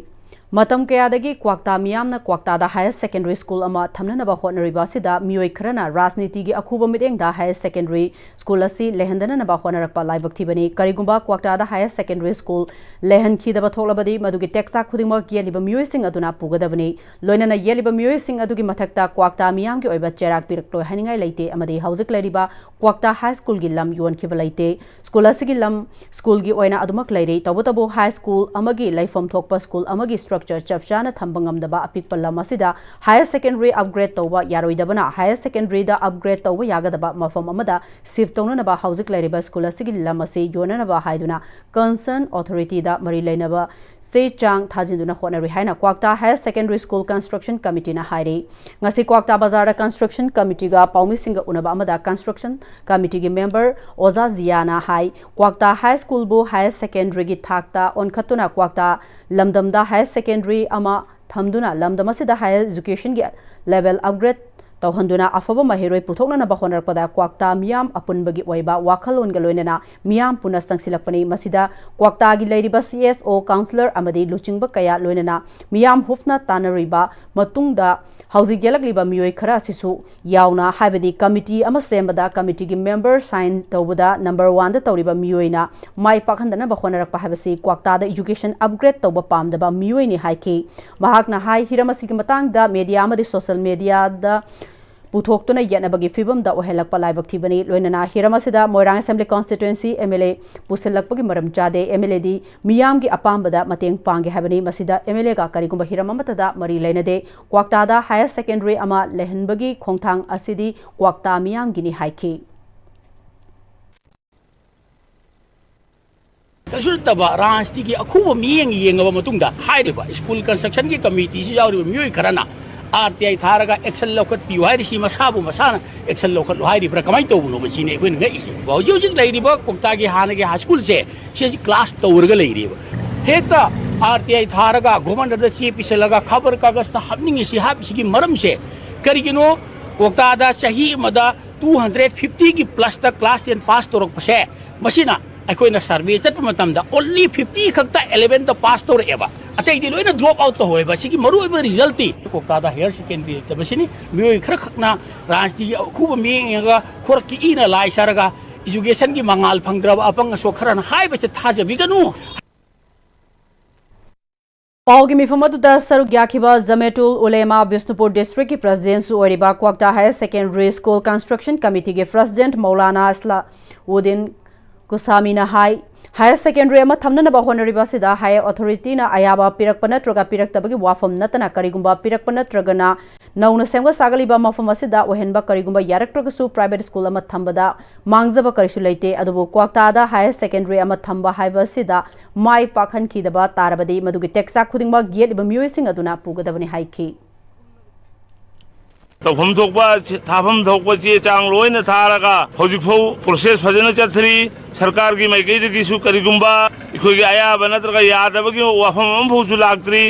ꯃꯇꯝ ꯀꯌꯥꯗꯒꯤ ꯀ꯭ꯋꯥꯛꯇꯥ ꯃꯤꯌꯥꯝꯅ ꯀ꯭ꯋꯥꯛꯇꯥꯗ ꯍꯥꯌꯔ ꯁꯦꯀꯦꯟꯗꯔꯤ ꯁ꯭ꯀꯨꯜ ꯑꯃ ꯊꯝꯅꯅꯕ ꯍꯣꯠꯅꯔꯤꯕ ꯑꯁꯤꯗ ꯃꯤꯑꯣꯏ ꯈꯔꯅ ꯔꯥꯖꯅꯤꯇꯤꯒꯤ ꯑꯈꯨꯕ ꯃꯤꯠꯌꯦꯡꯗ ꯍꯥꯌꯔ ꯁꯦꯀꯦꯟꯗꯔꯤ ꯁ꯭ꯀꯨꯜ ꯑꯁꯤ ꯂꯩꯍꯟꯗꯅꯅꯕ ꯍꯣꯠꯅꯔꯛꯄ ꯂꯥꯏꯕꯛ ꯊꯤꯕꯅꯤ꯫ ꯀꯔꯤꯒꯨꯝꯕ ꯀ꯭ꯋꯥꯛꯇꯥꯗ ꯍꯥꯌꯔ ꯁꯦꯀꯦꯟꯗꯔꯤ ꯁ꯭ꯀꯨꯜ ꯂꯩꯍꯟꯈꯤꯗꯕ ꯊꯣꯛꯂꯕꯗꯤ ꯃꯗꯨꯒꯤ ꯇꯦꯛꯆꯥꯛ ꯈꯨꯗꯤꯡꯃꯛ ꯌꯦꯜꯂꯤꯕ ꯃꯤꯑꯣꯏꯁꯤꯡ ꯑꯗꯨꯅ ꯄꯨꯒꯗꯕꯅꯤ꯫ ꯂꯣꯏꯅꯅ ꯌꯦꯜꯂꯤꯕ ꯃꯤꯑꯣꯏꯁꯤꯡ ꯑꯗꯨꯒꯤ ꯃꯊꯛꯇ ꯀ꯭ꯋꯥꯛꯇꯥ ꯃꯤꯌꯥꯝꯒꯤ ꯑꯣꯏꯕ ꯆꯩꯔꯥꯛ ꯄꯤꯔꯛꯂꯣꯏ ꯍꯥꯏꯅꯤꯡꯉꯥꯏ ꯂꯩꯇꯦ ꯑꯃꯗꯤ ꯍꯧꯖꯤꯛ ꯂꯩꯔꯤꯕ ꯀ꯭ꯋꯥꯛꯇꯥ ꯍꯥꯏ ꯁ꯭ꯀꯨꯜꯒꯤ ꯂꯝ ꯌꯣꯟꯈꯤꯕ ꯂꯩꯇꯦ꯫ ꯁ꯭ꯀꯨꯜ ꯑꯁꯤꯒꯤ ꯂꯝ ꯁ꯭ꯀꯨꯜꯒꯤ ꯑꯣꯏꯅ ꯑꯗꯨꯃꯛ ꯂꯩꯔꯤ꯫ ꯇꯧꯕꯇꯕꯨ ꯍꯥꯏ ꯁ꯭ꯀꯨꯜ ꯑꯃꯒꯤ ꯂꯩꯐꯝ ꯊꯣꯛꯄ ꯁ꯭ꯀꯨꯜ ꯑꯃꯒꯤ ꯆꯞ ꯆꯥꯅ ꯊꯝꯕ ꯉꯝꯗꯕ ꯑꯄꯤꯛꯄ ꯂꯝ ꯑꯁꯤꯗ higher secondary upgrade ꯇꯧꯕ ꯌꯥꯔꯣꯏꯗꯕꯅ higher secondary ꯗ upgrade ꯇꯧꯕ ꯌꯥꯒꯗꯕ ꯃꯐꯝ ꯑꯃꯗ shift ꯇꯧꯅꯅꯕ ꯍꯧꯖꯤꯛ ꯂꯩꯔꯤꯕ school ꯑꯁꯤꯒꯤ ꯂꯝ ꯑꯁꯤ ꯌꯣꯟꯅꯅꯕ ꯍꯥꯏꯗꯨꯅ concern authority ꯗ ꯃꯔꯤ ꯂꯩꯅꯕ ꯆꯦ ꯆꯥꯡ ꯊꯥꯖꯤꯟꯗꯨꯅ ꯍꯣꯠꯅꯔꯤ ꯍꯥꯏꯅ ꯀ꯭ꯋꯥꯛꯇꯥ higher secondary school construction committee ꯅ ꯍꯥꯏꯔꯤ꯫ ꯉꯁꯤ ꯀ꯭ꯋꯥꯛꯇꯥ ꯕꯖꯥꯔꯗ construction committee ꯒ ꯄꯥꯎꯃꯤꯁꯤꯡꯒ ꯎꯅꯕ ꯑꯃꯗ construction committee ꯒꯤ member ꯑꯣꯖꯥ ꯖꯤꯌꯥꯅ ꯍꯥꯏ, ꯀ꯭ꯋꯥꯛꯇꯥ high school ꯕꯨ higher secondary ꯒꯤ ꯊꯥꯛꯇ ꯑꯣꯟꯈꯠꯇꯨꯅ ꯀ꯭ꯋꯥꯛꯇꯥ ꯂꯝꯗꯝꯗ higher secondary ꯑꯃ ꯊꯝꯗꯨꯅ ꯂꯝꯗꯝ ꯑꯁꯤꯗ higher education ꯒꯤ level upgrade ꯇꯧꯍꯟꯗꯨꯅ ꯑꯐꯕ ꯃꯍꯩꯔꯣꯏ ꯄꯨꯊꯣꯛꯅꯅꯕ ꯍꯣꯠꯅꯔꯛꯄꯗ ꯀ꯭ꯋꯥꯛꯇꯥ ꯃꯤꯌꯥꯝ ꯑꯄꯨꯟꯕꯒꯤ ꯑꯣꯏꯕ ꯋꯥꯈꯜꯂꯣꯟꯒ ꯂꯣꯏꯅꯅ ꯃꯤꯌꯥꯝ ꯄꯨꯟꯅ ꯆꯪꯁꯤꯜꯂꯛꯄꯅꯤ꯫ ꯃꯁꯤꯗ ꯀ꯭ꯋꯥꯛꯇꯥꯒꯤ ꯂꯩꯔꯤꯕ C S O, councillor ꯑꯃꯗꯤ ꯂꯨꯆꯤꯡꯕ ꯀꯌꯥ ꯂꯣꯏꯅꯅ ꯃꯤꯌꯥꯝ ꯍꯨꯞꯅ ꯇꯥꯟꯅꯔꯤꯕ ꯃꯇꯨꯡꯗ ꯍꯧꯖꯤꯛ ꯌꯦꯜꯂꯛꯂꯤꯕ ꯃꯤꯑꯣꯏ ꯈꯔ ꯑꯁꯤꯁꯨ ꯌꯥꯎꯅ, ꯍꯥꯏꯕꯗꯤ committee ꯑꯃ ꯁꯦꯝꯕꯗ committee ꯒꯤ member sign ꯇꯧꯕꯗ number one ꯗ ꯇꯧꯔꯤꯕ ꯃꯤꯑꯣꯏꯅ ꯃꯥꯏ ꯄꯥꯛꯍꯟꯗꯅꯕ ꯍꯣꯠꯅꯔꯛꯄ ꯍꯥꯏꯕꯁꯤ ꯀ꯭ꯋꯥꯛꯇꯥꯗ education upgrade ꯇꯧꯕ ꯄꯥꯝꯗꯕ ꯃꯤꯑꯣꯏꯅꯤ ꯍꯥꯏꯈꯤ꯫ ꯃꯍꯥꯛꯅ ꯍꯥꯏ, ꯍꯤꯔꯝ ꯑꯁꯤꯒꯤ ꯃꯇꯥꯡꯗ media ꯑꯃꯗꯤ social media ꯗ ꯄꯨꯊꯣꯛꯇꯨꯅ ꯌꯦꯠꯅꯕꯒꯤ ꯐꯤꯕꯝꯗ ꯑꯣꯏꯍꯜꯂꯛꯄ ꯂꯥꯏꯕꯛ ꯊꯤꯕꯅꯤ꯫ ꯂꯣꯏꯅꯅ ꯍꯤꯔꯝ ꯑꯁꯤꯗ ꯃꯣꯏꯔꯥꯡ Assembly Constituency M L A ꯄꯨꯁꯤꯜꯂꯛꯄꯒꯤ ꯃꯔꯝ ꯆꯥꯗꯦ꯫ M L A ꯗꯤ ꯃꯤꯌꯥꯝꯒꯤ ꯑꯄꯥꯝꯕꯗ ꯃꯇꯦꯡ ꯄꯥꯡꯒꯦ ꯍꯥꯏꯕꯅꯤ꯫ ꯃꯁꯤꯗ M L A ꯒ ꯀꯔꯤꯒꯨꯝꯕ ꯍꯤꯔꯝ ꯑꯃꯠꯇꯗ ꯃꯔꯤ ꯂꯩꯅꯗꯦ꯫ ꯀ꯭ꯋꯥꯛꯇꯥꯗ higher secondary ꯑꯃ ꯂꯩꯍꯟꯕꯒꯤ ꯈꯣꯡꯊꯥꯡ ꯑꯁꯤꯗꯤ ꯀ꯭ꯋꯥꯛꯇꯥ ꯃꯤꯌꯥꯝꯒꯤꯅꯤ ꯍꯥꯏꯈꯤ꯫ ꯀꯩꯁꯨ ꯅꯠꯇꯕ ꯔꯥꯖꯅꯤꯇꯤꯒꯤ ꯑꯈꯨꯕ ꯃꯤꯠꯌꯦꯡ ꯌꯦꯡꯉꯕ ꯃꯇꯨꯡꯗ ꯍꯥꯏꯔꯤꯕ school construction ꯒꯤ committee ꯁꯤ ꯌꯥꯎꯔꯤꯕ ꯃꯤꯑꯣꯏ ꯈꯔꯅ R T I ꯊꯥꯔꯒ action ꯂꯧꯈꯠꯄꯤꯌꯨ ꯍꯥꯏꯔꯤꯁꯤ ꯃꯁꯥꯕꯨ ꯃꯁꯥꯅ action ꯂꯧꯈꯠꯂꯨ ꯍꯥꯏꯔꯤꯕ꯭ꯔꯥ, ꯀꯃꯥꯏꯅ ꯇꯧꯕꯅꯣꯕ? ꯁꯤꯅꯤ ꯑꯩꯈꯣꯏꯅ ꯉꯛꯏꯁꯦ꯫ ꯍꯧꯖꯤꯛ ꯍꯧꯖꯤꯛ ꯂꯩꯔꯤꯕ ꯀ꯭ꯋꯥꯛꯇꯥꯒꯤ ꯍꯥꯟꯅꯒꯤ high school ꯁꯦ, ꯁꯤ ꯍꯧꯖꯤꯛ clash ꯇꯧꯔꯒ ꯂꯩꯔꯤꯕ꯫ ꯍꯦꯛꯇ R T I ꯊꯥꯔꯒ governor ꯗ ꯆꯦ ꯄꯤꯁꯜꯂꯒ ꯈꯕꯔ ꯀꯥꯒꯖꯇ ꯍꯥꯞꯅꯤꯡꯉꯤꯁꯤ, ꯍꯥꯞꯄꯤꯁꯤꯒꯤ ꯃꯔꯝꯁꯦ ꯀꯔꯤꯒꯤꯅꯣ? ꯀ꯭ꯋꯥꯛꯇꯥꯗ ꯆꯍꯤ ꯑꯃꯗ two hundred fifty ꯒꯤ plus ꯇ class ten pass ꯇꯧꯔꯛꯄꯁꯦ, ꯃꯁꯤꯅ ꯑꯩꯈꯣꯏꯅ survey ꯆꯠꯄ ꯃꯇꯝꯗ only fifty ꯈꯛꯇ eleven ꯇ pass ꯇꯧꯔꯛꯑꯦꯕ, ꯑꯇꯩꯗꯤ ꯂꯣꯏꯅ drop out ꯇꯧꯍꯧꯋꯦꯕ꯫ ꯁꯤꯒꯤ ꯃꯔꯨꯑꯣꯏꯕ result ꯇꯤ ꯀ꯭ꯋꯥꯛꯇꯥꯗ higher secondary ꯂꯩꯇꯕꯁꯤꯅꯤ꯫ ꯃꯤꯑꯣꯏ ꯈꯔꯈꯛꯅ ꯔꯥꯖꯅꯤꯇꯤꯒꯤ ꯑꯈꯨꯕ ꯃꯤꯠꯌꯦꯡ ꯌꯦꯡꯉꯒ ꯈꯣꯔꯛꯀꯤ ꯏꯅ ꯂꯥꯏ ꯁꯥꯔꯒ education ꯒꯤ ꯃꯉꯥꯜ ꯐꯪꯗ꯭ꯔꯕ ꯑꯄꯪ ꯑꯁꯣꯛ ꯈꯔꯅ ꯍꯥꯏꯕꯁꯦ ꯊꯥꯖꯕꯤꯒꯅꯨ꯫ ꯄꯥꯎꯒꯤ ꯃꯤꯐꯝ ꯑꯗꯨꯗ ꯁꯔꯨꯛ ꯌꯥꯈꯤꯕ ꯖꯃꯦꯇꯨꯜ ꯎꯂꯦꯃꯥ ꯕꯤꯁꯅꯨꯄꯨꯔ district ꯀꯤ president ꯁꯨ ꯑꯣꯏꯔꯤꯕ ꯀ꯭ꯋꯥꯛꯇꯥ higher secondary school construction committee ꯒꯤ president ꯃꯧꯂꯥꯅꯥ ꯏꯁꯂꯥꯎꯗꯤꯟ ꯀꯨꯁꯥꯃꯤꯅ ꯍꯥꯏ, Higher secondary ꯑꯃ ꯊꯝꯅꯅꯕ ꯍꯣꯠꯅꯔꯤꯕ ꯑꯁꯤꯗ higher authority ꯅ ꯑꯌꯥꯕ ꯄꯤꯔꯛꯄ ꯅꯠꯇ꯭ꯔꯒ ꯄꯤꯔꯛꯇꯕꯒꯤ ꯋꯥꯐꯝ ꯅꯠꯇꯅ, ꯀꯔꯤꯒꯨꯝꯕ ꯄꯤꯔꯛꯄ ꯅꯠꯇ꯭ꯔꯒꯅ ꯅꯧꯅ ꯁꯦꯝꯒꯠ ꯁꯥꯒꯠꯂꯤꯕ ꯃꯐꯝ ꯑꯁꯤꯗ ꯑꯣꯏꯍꯟꯕ ꯀꯔꯤꯒꯨꯝꯕ ꯌꯥꯔꯛꯇ꯭ꯔꯒꯁꯨ private school ꯑꯃ ꯊꯝꯕꯗ ꯃꯥꯡꯖꯕ ꯀꯔꯤꯁꯨ ꯂꯩꯇꯦ꯫ ꯑꯗꯨꯕꯨ ꯀ꯭ꯋꯥꯛꯇꯥꯗ higher secondary ꯑꯃ ꯊꯝꯕ ꯍꯥꯏꯕ ꯑꯁꯤꯗ ꯃꯥꯏ ꯄꯥꯛꯍꯟꯈꯤꯗꯕ ꯇꯥꯔꯕꯗꯤ ꯃꯗꯨꯒꯤ ꯇꯦꯛꯆꯥꯛ ꯈꯨꯗꯤꯡꯃꯛ ꯌꯦꯠꯂꯤꯕ ꯃꯤꯑꯣꯏꯁꯤꯡ ꯑꯗꯨꯅ ꯄꯨꯒꯗꯕꯅꯤ ꯍꯥꯏꯈꯤ꯫ ꯇꯧꯐꯝ ꯊꯣꯛꯄ, ꯊꯥꯐꯝ ꯊꯣꯛꯄ ꯆꯦ ꯆꯥꯡ ꯂꯣꯏꯅ ꯊꯥꯔꯒ ꯍꯧꯖꯤꯛꯐꯥꯎ process ꯐꯖꯅ ꯆꯠꯊꯔꯤ꯫ ꯁꯔꯀꯥꯔꯒꯤ ꯃꯥꯏꯀꯩꯗꯒꯤꯁꯨ ꯀꯔꯤꯒꯨꯝꯕ ꯑꯩꯈꯣꯏꯒꯤ ꯑꯌꯥꯕ ꯅꯠꯇ꯭ꯔꯒ ꯌꯥꯗꯕꯒꯤ ꯋꯥꯐꯝ ꯑꯃꯐꯥꯎꯁꯨ ꯂꯥꯛꯇ꯭ꯔꯤ꯫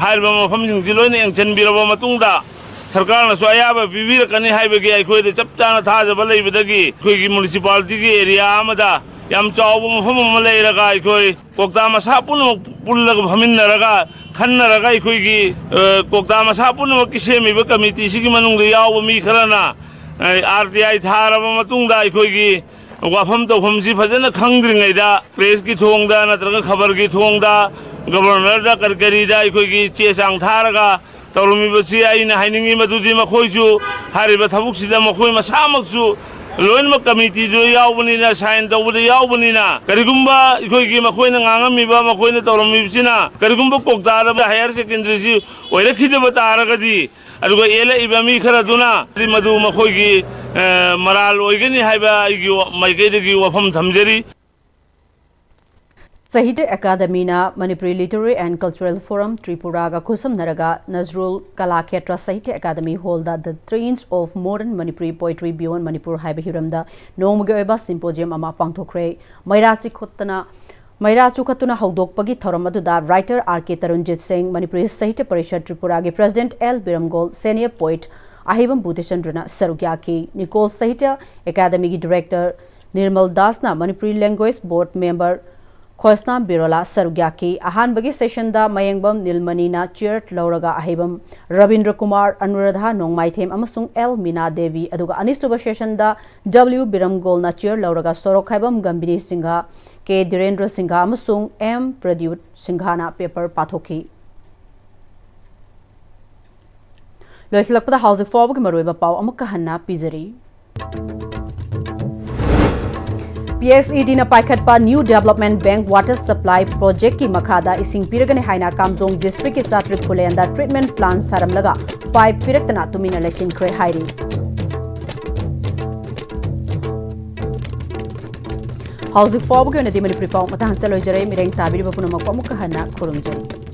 ꯍꯥꯏꯔꯤꯕ ꯃꯐꯝꯁꯤꯡꯁꯤ ꯂꯣꯏꯅ ꯌꯦꯡꯁꯤꯟꯕꯤꯔꯕ ꯃꯇꯨꯡꯗ ꯁꯔꯀꯥꯔꯅꯁꯨ ꯑꯌꯥꯕ ꯄꯤꯕꯤꯔꯛꯀꯅꯤ ꯍꯥꯏꯕꯒꯤ ꯑꯩꯈꯣꯏꯗ ꯆꯞ ꯆꯥꯅ ꯊꯥꯖꯕ ꯂꯩꯕꯗꯒꯤ ꯑꯩꯈꯣꯏꯒꯤ municipality ꯒꯤ area ꯑꯃꯗ ꯌꯥꯝ ꯆꯥꯎꯕ ꯃꯐꯝ ꯑꯃ ꯂꯩꯔꯒ ꯑꯩꯈꯣꯏ ꯀ꯭ꯋꯥꯛꯇꯥ ꯃꯁꯥ ꯄꯨꯝꯅꯃꯛ ꯄꯨꯜꯂꯒ ꯐꯝꯃꯤꯟꯅꯔꯒ ꯈꯟꯅꯔꯒ ꯑꯩꯈꯣꯏꯒꯤ, ꯑ, ꯀ꯭ꯋꯥꯛꯇꯥ ꯃꯁꯥ ꯄꯨꯝꯅꯃꯛꯀꯤ ꯁꯦꯝꯃꯤꯕ committee ꯁꯤꯒꯤ ꯃꯅꯨꯡꯗ ꯌꯥꯎꯕ ꯃꯤ ꯈꯔꯅ, ꯑ, R T I ꯊꯥꯔꯕ ꯃꯇꯨꯡꯗ ꯑꯩꯈꯣꯏꯒꯤ ꯋꯥꯐꯝ ꯇꯧꯐꯝꯁꯤ ꯐꯖꯅ ꯈꯪꯗ꯭ꯔꯤꯉꯩꯗ press ꯀꯤ ꯊꯣꯡꯗ ꯅꯠꯇ꯭ꯔꯒ ꯈꯕꯔꯒꯤ ꯊꯣꯡꯗ, governor ꯗ ꯀꯔꯤ ꯀꯔꯤꯗ ꯑꯩꯈꯣꯏꯒꯤ ꯆꯦ ꯆꯥꯡ ꯊꯥꯔꯒ ꯇꯧꯔꯝꯃꯤꯕꯁꯤ ꯑꯩꯅ ꯍꯥꯏꯅꯤꯡꯉꯤ ꯃꯗꯨꯗꯤ ꯃꯈꯣꯏꯁꯨ ꯍꯥꯏꯔꯤꯕ ꯊꯕꯛꯁꯤꯗ ꯃꯈꯣꯏ ꯃꯁꯥꯃꯛꯁꯨ ꯂꯣꯏꯅꯃꯛ committee ꯗꯨ ꯌꯥꯎꯕꯅꯤꯅ, sign ꯇꯧꯕꯗ ꯌꯥꯎꯕꯅꯤꯅ, ꯀꯔꯤꯒꯨꯝꯕ ꯑꯩꯈꯣꯏꯒꯤ ꯃꯈꯣꯏꯅ ꯉꯥꯡꯉꯝꯃꯤꯕ, ꯃꯈꯣꯏꯅ ꯇꯧꯔꯝꯃꯤꯕꯁꯤꯅ ꯀꯔꯤꯒꯨꯝꯕ ꯀ꯭ꯋꯥꯛꯇꯥꯗ higher secondary ꯁꯤ ꯑꯣꯏꯔꯛꯈꯤꯗꯕ ꯇꯥꯔꯒꯗꯤ, ꯑꯗꯨꯒ ꯌꯦꯜꯂꯛꯏꯕ ꯃꯤ ꯈꯔꯗꯨꯅ ꯃꯗꯨ ꯃꯈꯣꯏꯒꯤ, ꯑ, ꯃꯔꯥꯜ ꯑꯣꯏꯒꯅꯤ ꯍꯥꯏꯕ ꯑꯩꯒꯤ ꯃꯥꯏꯀꯩꯗꯒꯤ ꯋꯥꯐꯝ ꯊꯝꯖꯔꯤ꯫ ꯁꯥꯍꯤꯇ꯭ꯌ ꯑꯦꯀꯥꯗꯃꯤꯅ Manipuri Literary and Cultural Forum ꯇ꯭ꯔꯤꯄꯨꯔꯥꯒ ꯈꯨꯠꯁꯝꯅꯔꯒ ꯅꯖꯔꯨꯜ ꯀꯂꯥꯈꯦꯇ꯭ꯔ ꯁꯥꯍꯤꯇ꯭ꯌ ꯑꯦꯀꯥꯗꯃꯤ ꯍꯣꯜꯗ The Trains of Modern Manipuri Poetry Beyond Manipur ꯍꯥꯏꯕ ꯍꯤꯔꯝꯗ ꯅꯣꯡꯃꯒꯤ ꯑꯣꯏꯕ symposium ꯑꯃ ꯄꯥꯡꯊꯣꯛꯈ꯭ꯔꯦ꯫ ꯃꯩꯔꯥ ꯆꯤꯈꯠꯇꯅ ꯃꯩꯔꯥ ꯆꯨꯈꯠꯇꯨꯅ ꯍꯧꯗꯣꯛꯄꯒꯤ ꯊꯧꯔꯝ ꯑꯗꯨꯗ writer R K Tarunjit Singh, Manipuri Sahitya Parishad ꯇ꯭ꯔꯤꯄꯨꯔꯥꯒꯤ president L ꯕꯤꯔꯝꯒꯣꯜ, senior poet ꯑꯍꯩꯕꯝ ꯕꯨꯙꯆꯟꯗ꯭ꯔꯅ ꯁꯔꯨꯛ ꯌꯥꯈꯤ꯫ ꯅꯤꯀꯣꯜ ꯁꯥꯍꯤꯇ꯭ꯌ ꯑꯦꯀꯥꯗꯃꯤꯒꯤ director ꯅꯤꯔꯃꯜ ꯗꯥꯁꯅ, Manipuri Language Board member Khoisnam Birola ꯁꯔꯨꯛ ꯌꯥꯈꯤ꯫ ꯑꯍꯥꯟꯕꯒꯤ session ꯗ ꯃꯌꯦꯡꯕꯝ ꯅꯤꯜꯃꯅꯤꯅ chair ꯂꯧꯔꯒ ꯑꯍꯩꯕꯝ ꯔꯕꯤꯟꯗ꯭ꯔ ꯀꯨꯃꯥꯔ, ꯑꯅꯨꯔꯥꯙꯥ ꯅꯣꯡꯃꯥꯏꯊꯦꯝ ꯑꯃꯁꯨꯡ ꯑꯦꯜ ꯃꯤꯅꯥ ꯗꯦꯕꯤ, ꯑꯗꯨꯒ ꯑꯅꯤꯁꯨꯕ session ꯗ W ꯕꯤꯔꯝꯒꯣꯜꯅ chair ꯂꯧꯔꯒ ꯁꯣꯔꯣꯛꯈꯥꯏꯕꯝ ꯒꯝꯚꯤꯅꯤ ꯁꯤꯡꯍ, ꯀꯦ ꯙꯤꯔꯦꯟꯗ꯭ꯔ ꯁꯤꯡꯍ ꯑꯃꯁꯨꯡ ꯑꯦꯝ ꯄ꯭ꯔꯗ꯭ꯌꯨꯠ ꯁꯤꯡꯍꯅ paper ꯄꯥꯊꯣꯛꯈꯤ꯫ ꯂꯣꯏꯁꯤꯜꯂꯛꯄꯗ ꯍꯧꯖꯤꯛ ꯐꯥꯎꯕꯒꯤ ꯃꯔꯨꯑꯣꯏꯕ ꯄꯥꯎ ꯑꯃꯨꯛꯀ ꯍꯟꯅ ꯄꯤꯖꯔꯤ꯫ ꯄꯤ ꯑꯦꯁ ꯏ ꯗꯤꯅ ꯄꯥꯏꯈꯠꯄ New Development Bank Water Supply Projectꯀꯤ ꯃꯈꯥꯗ ꯏꯁꯤꯡ ꯄꯤꯔꯒꯅꯤ ꯍꯥꯏꯅ ꯀꯥꯝꯖꯣꯡ districtꯀꯤ ꯆꯥꯇ꯭ꯔꯤꯛ ꯈꯨꯂꯦꯟꯗ treatment plant ꯁꯥꯔꯝꯂꯒ pipe ꯄꯤꯔꯛꯇꯅ ꯇꯨꯃꯤꯟꯅ ꯂꯩꯁꯤꯟꯈ꯭ꯔꯦ ꯍꯥꯏꯔꯤ꯫ ꯍꯧꯖꯤꯛ ꯐꯥꯎꯕꯒꯤ ꯑꯣꯏꯅꯗꯤ ꯃꯅꯤꯄꯨꯔꯤ ꯄꯥꯎ ꯃꯇꯥꯡꯁꯤꯗ ꯂꯣꯏꯖꯔꯦ꯫ ꯃꯤꯠꯌꯦꯡ ꯇꯥꯕꯤꯔꯤꯕ ꯄꯨꯝꯅꯃꯛꯄꯨ ꯑꯃꯨꯛꯀ ꯍꯟꯅ ꯈꯨꯔꯨꯝꯖꯔꯤ꯫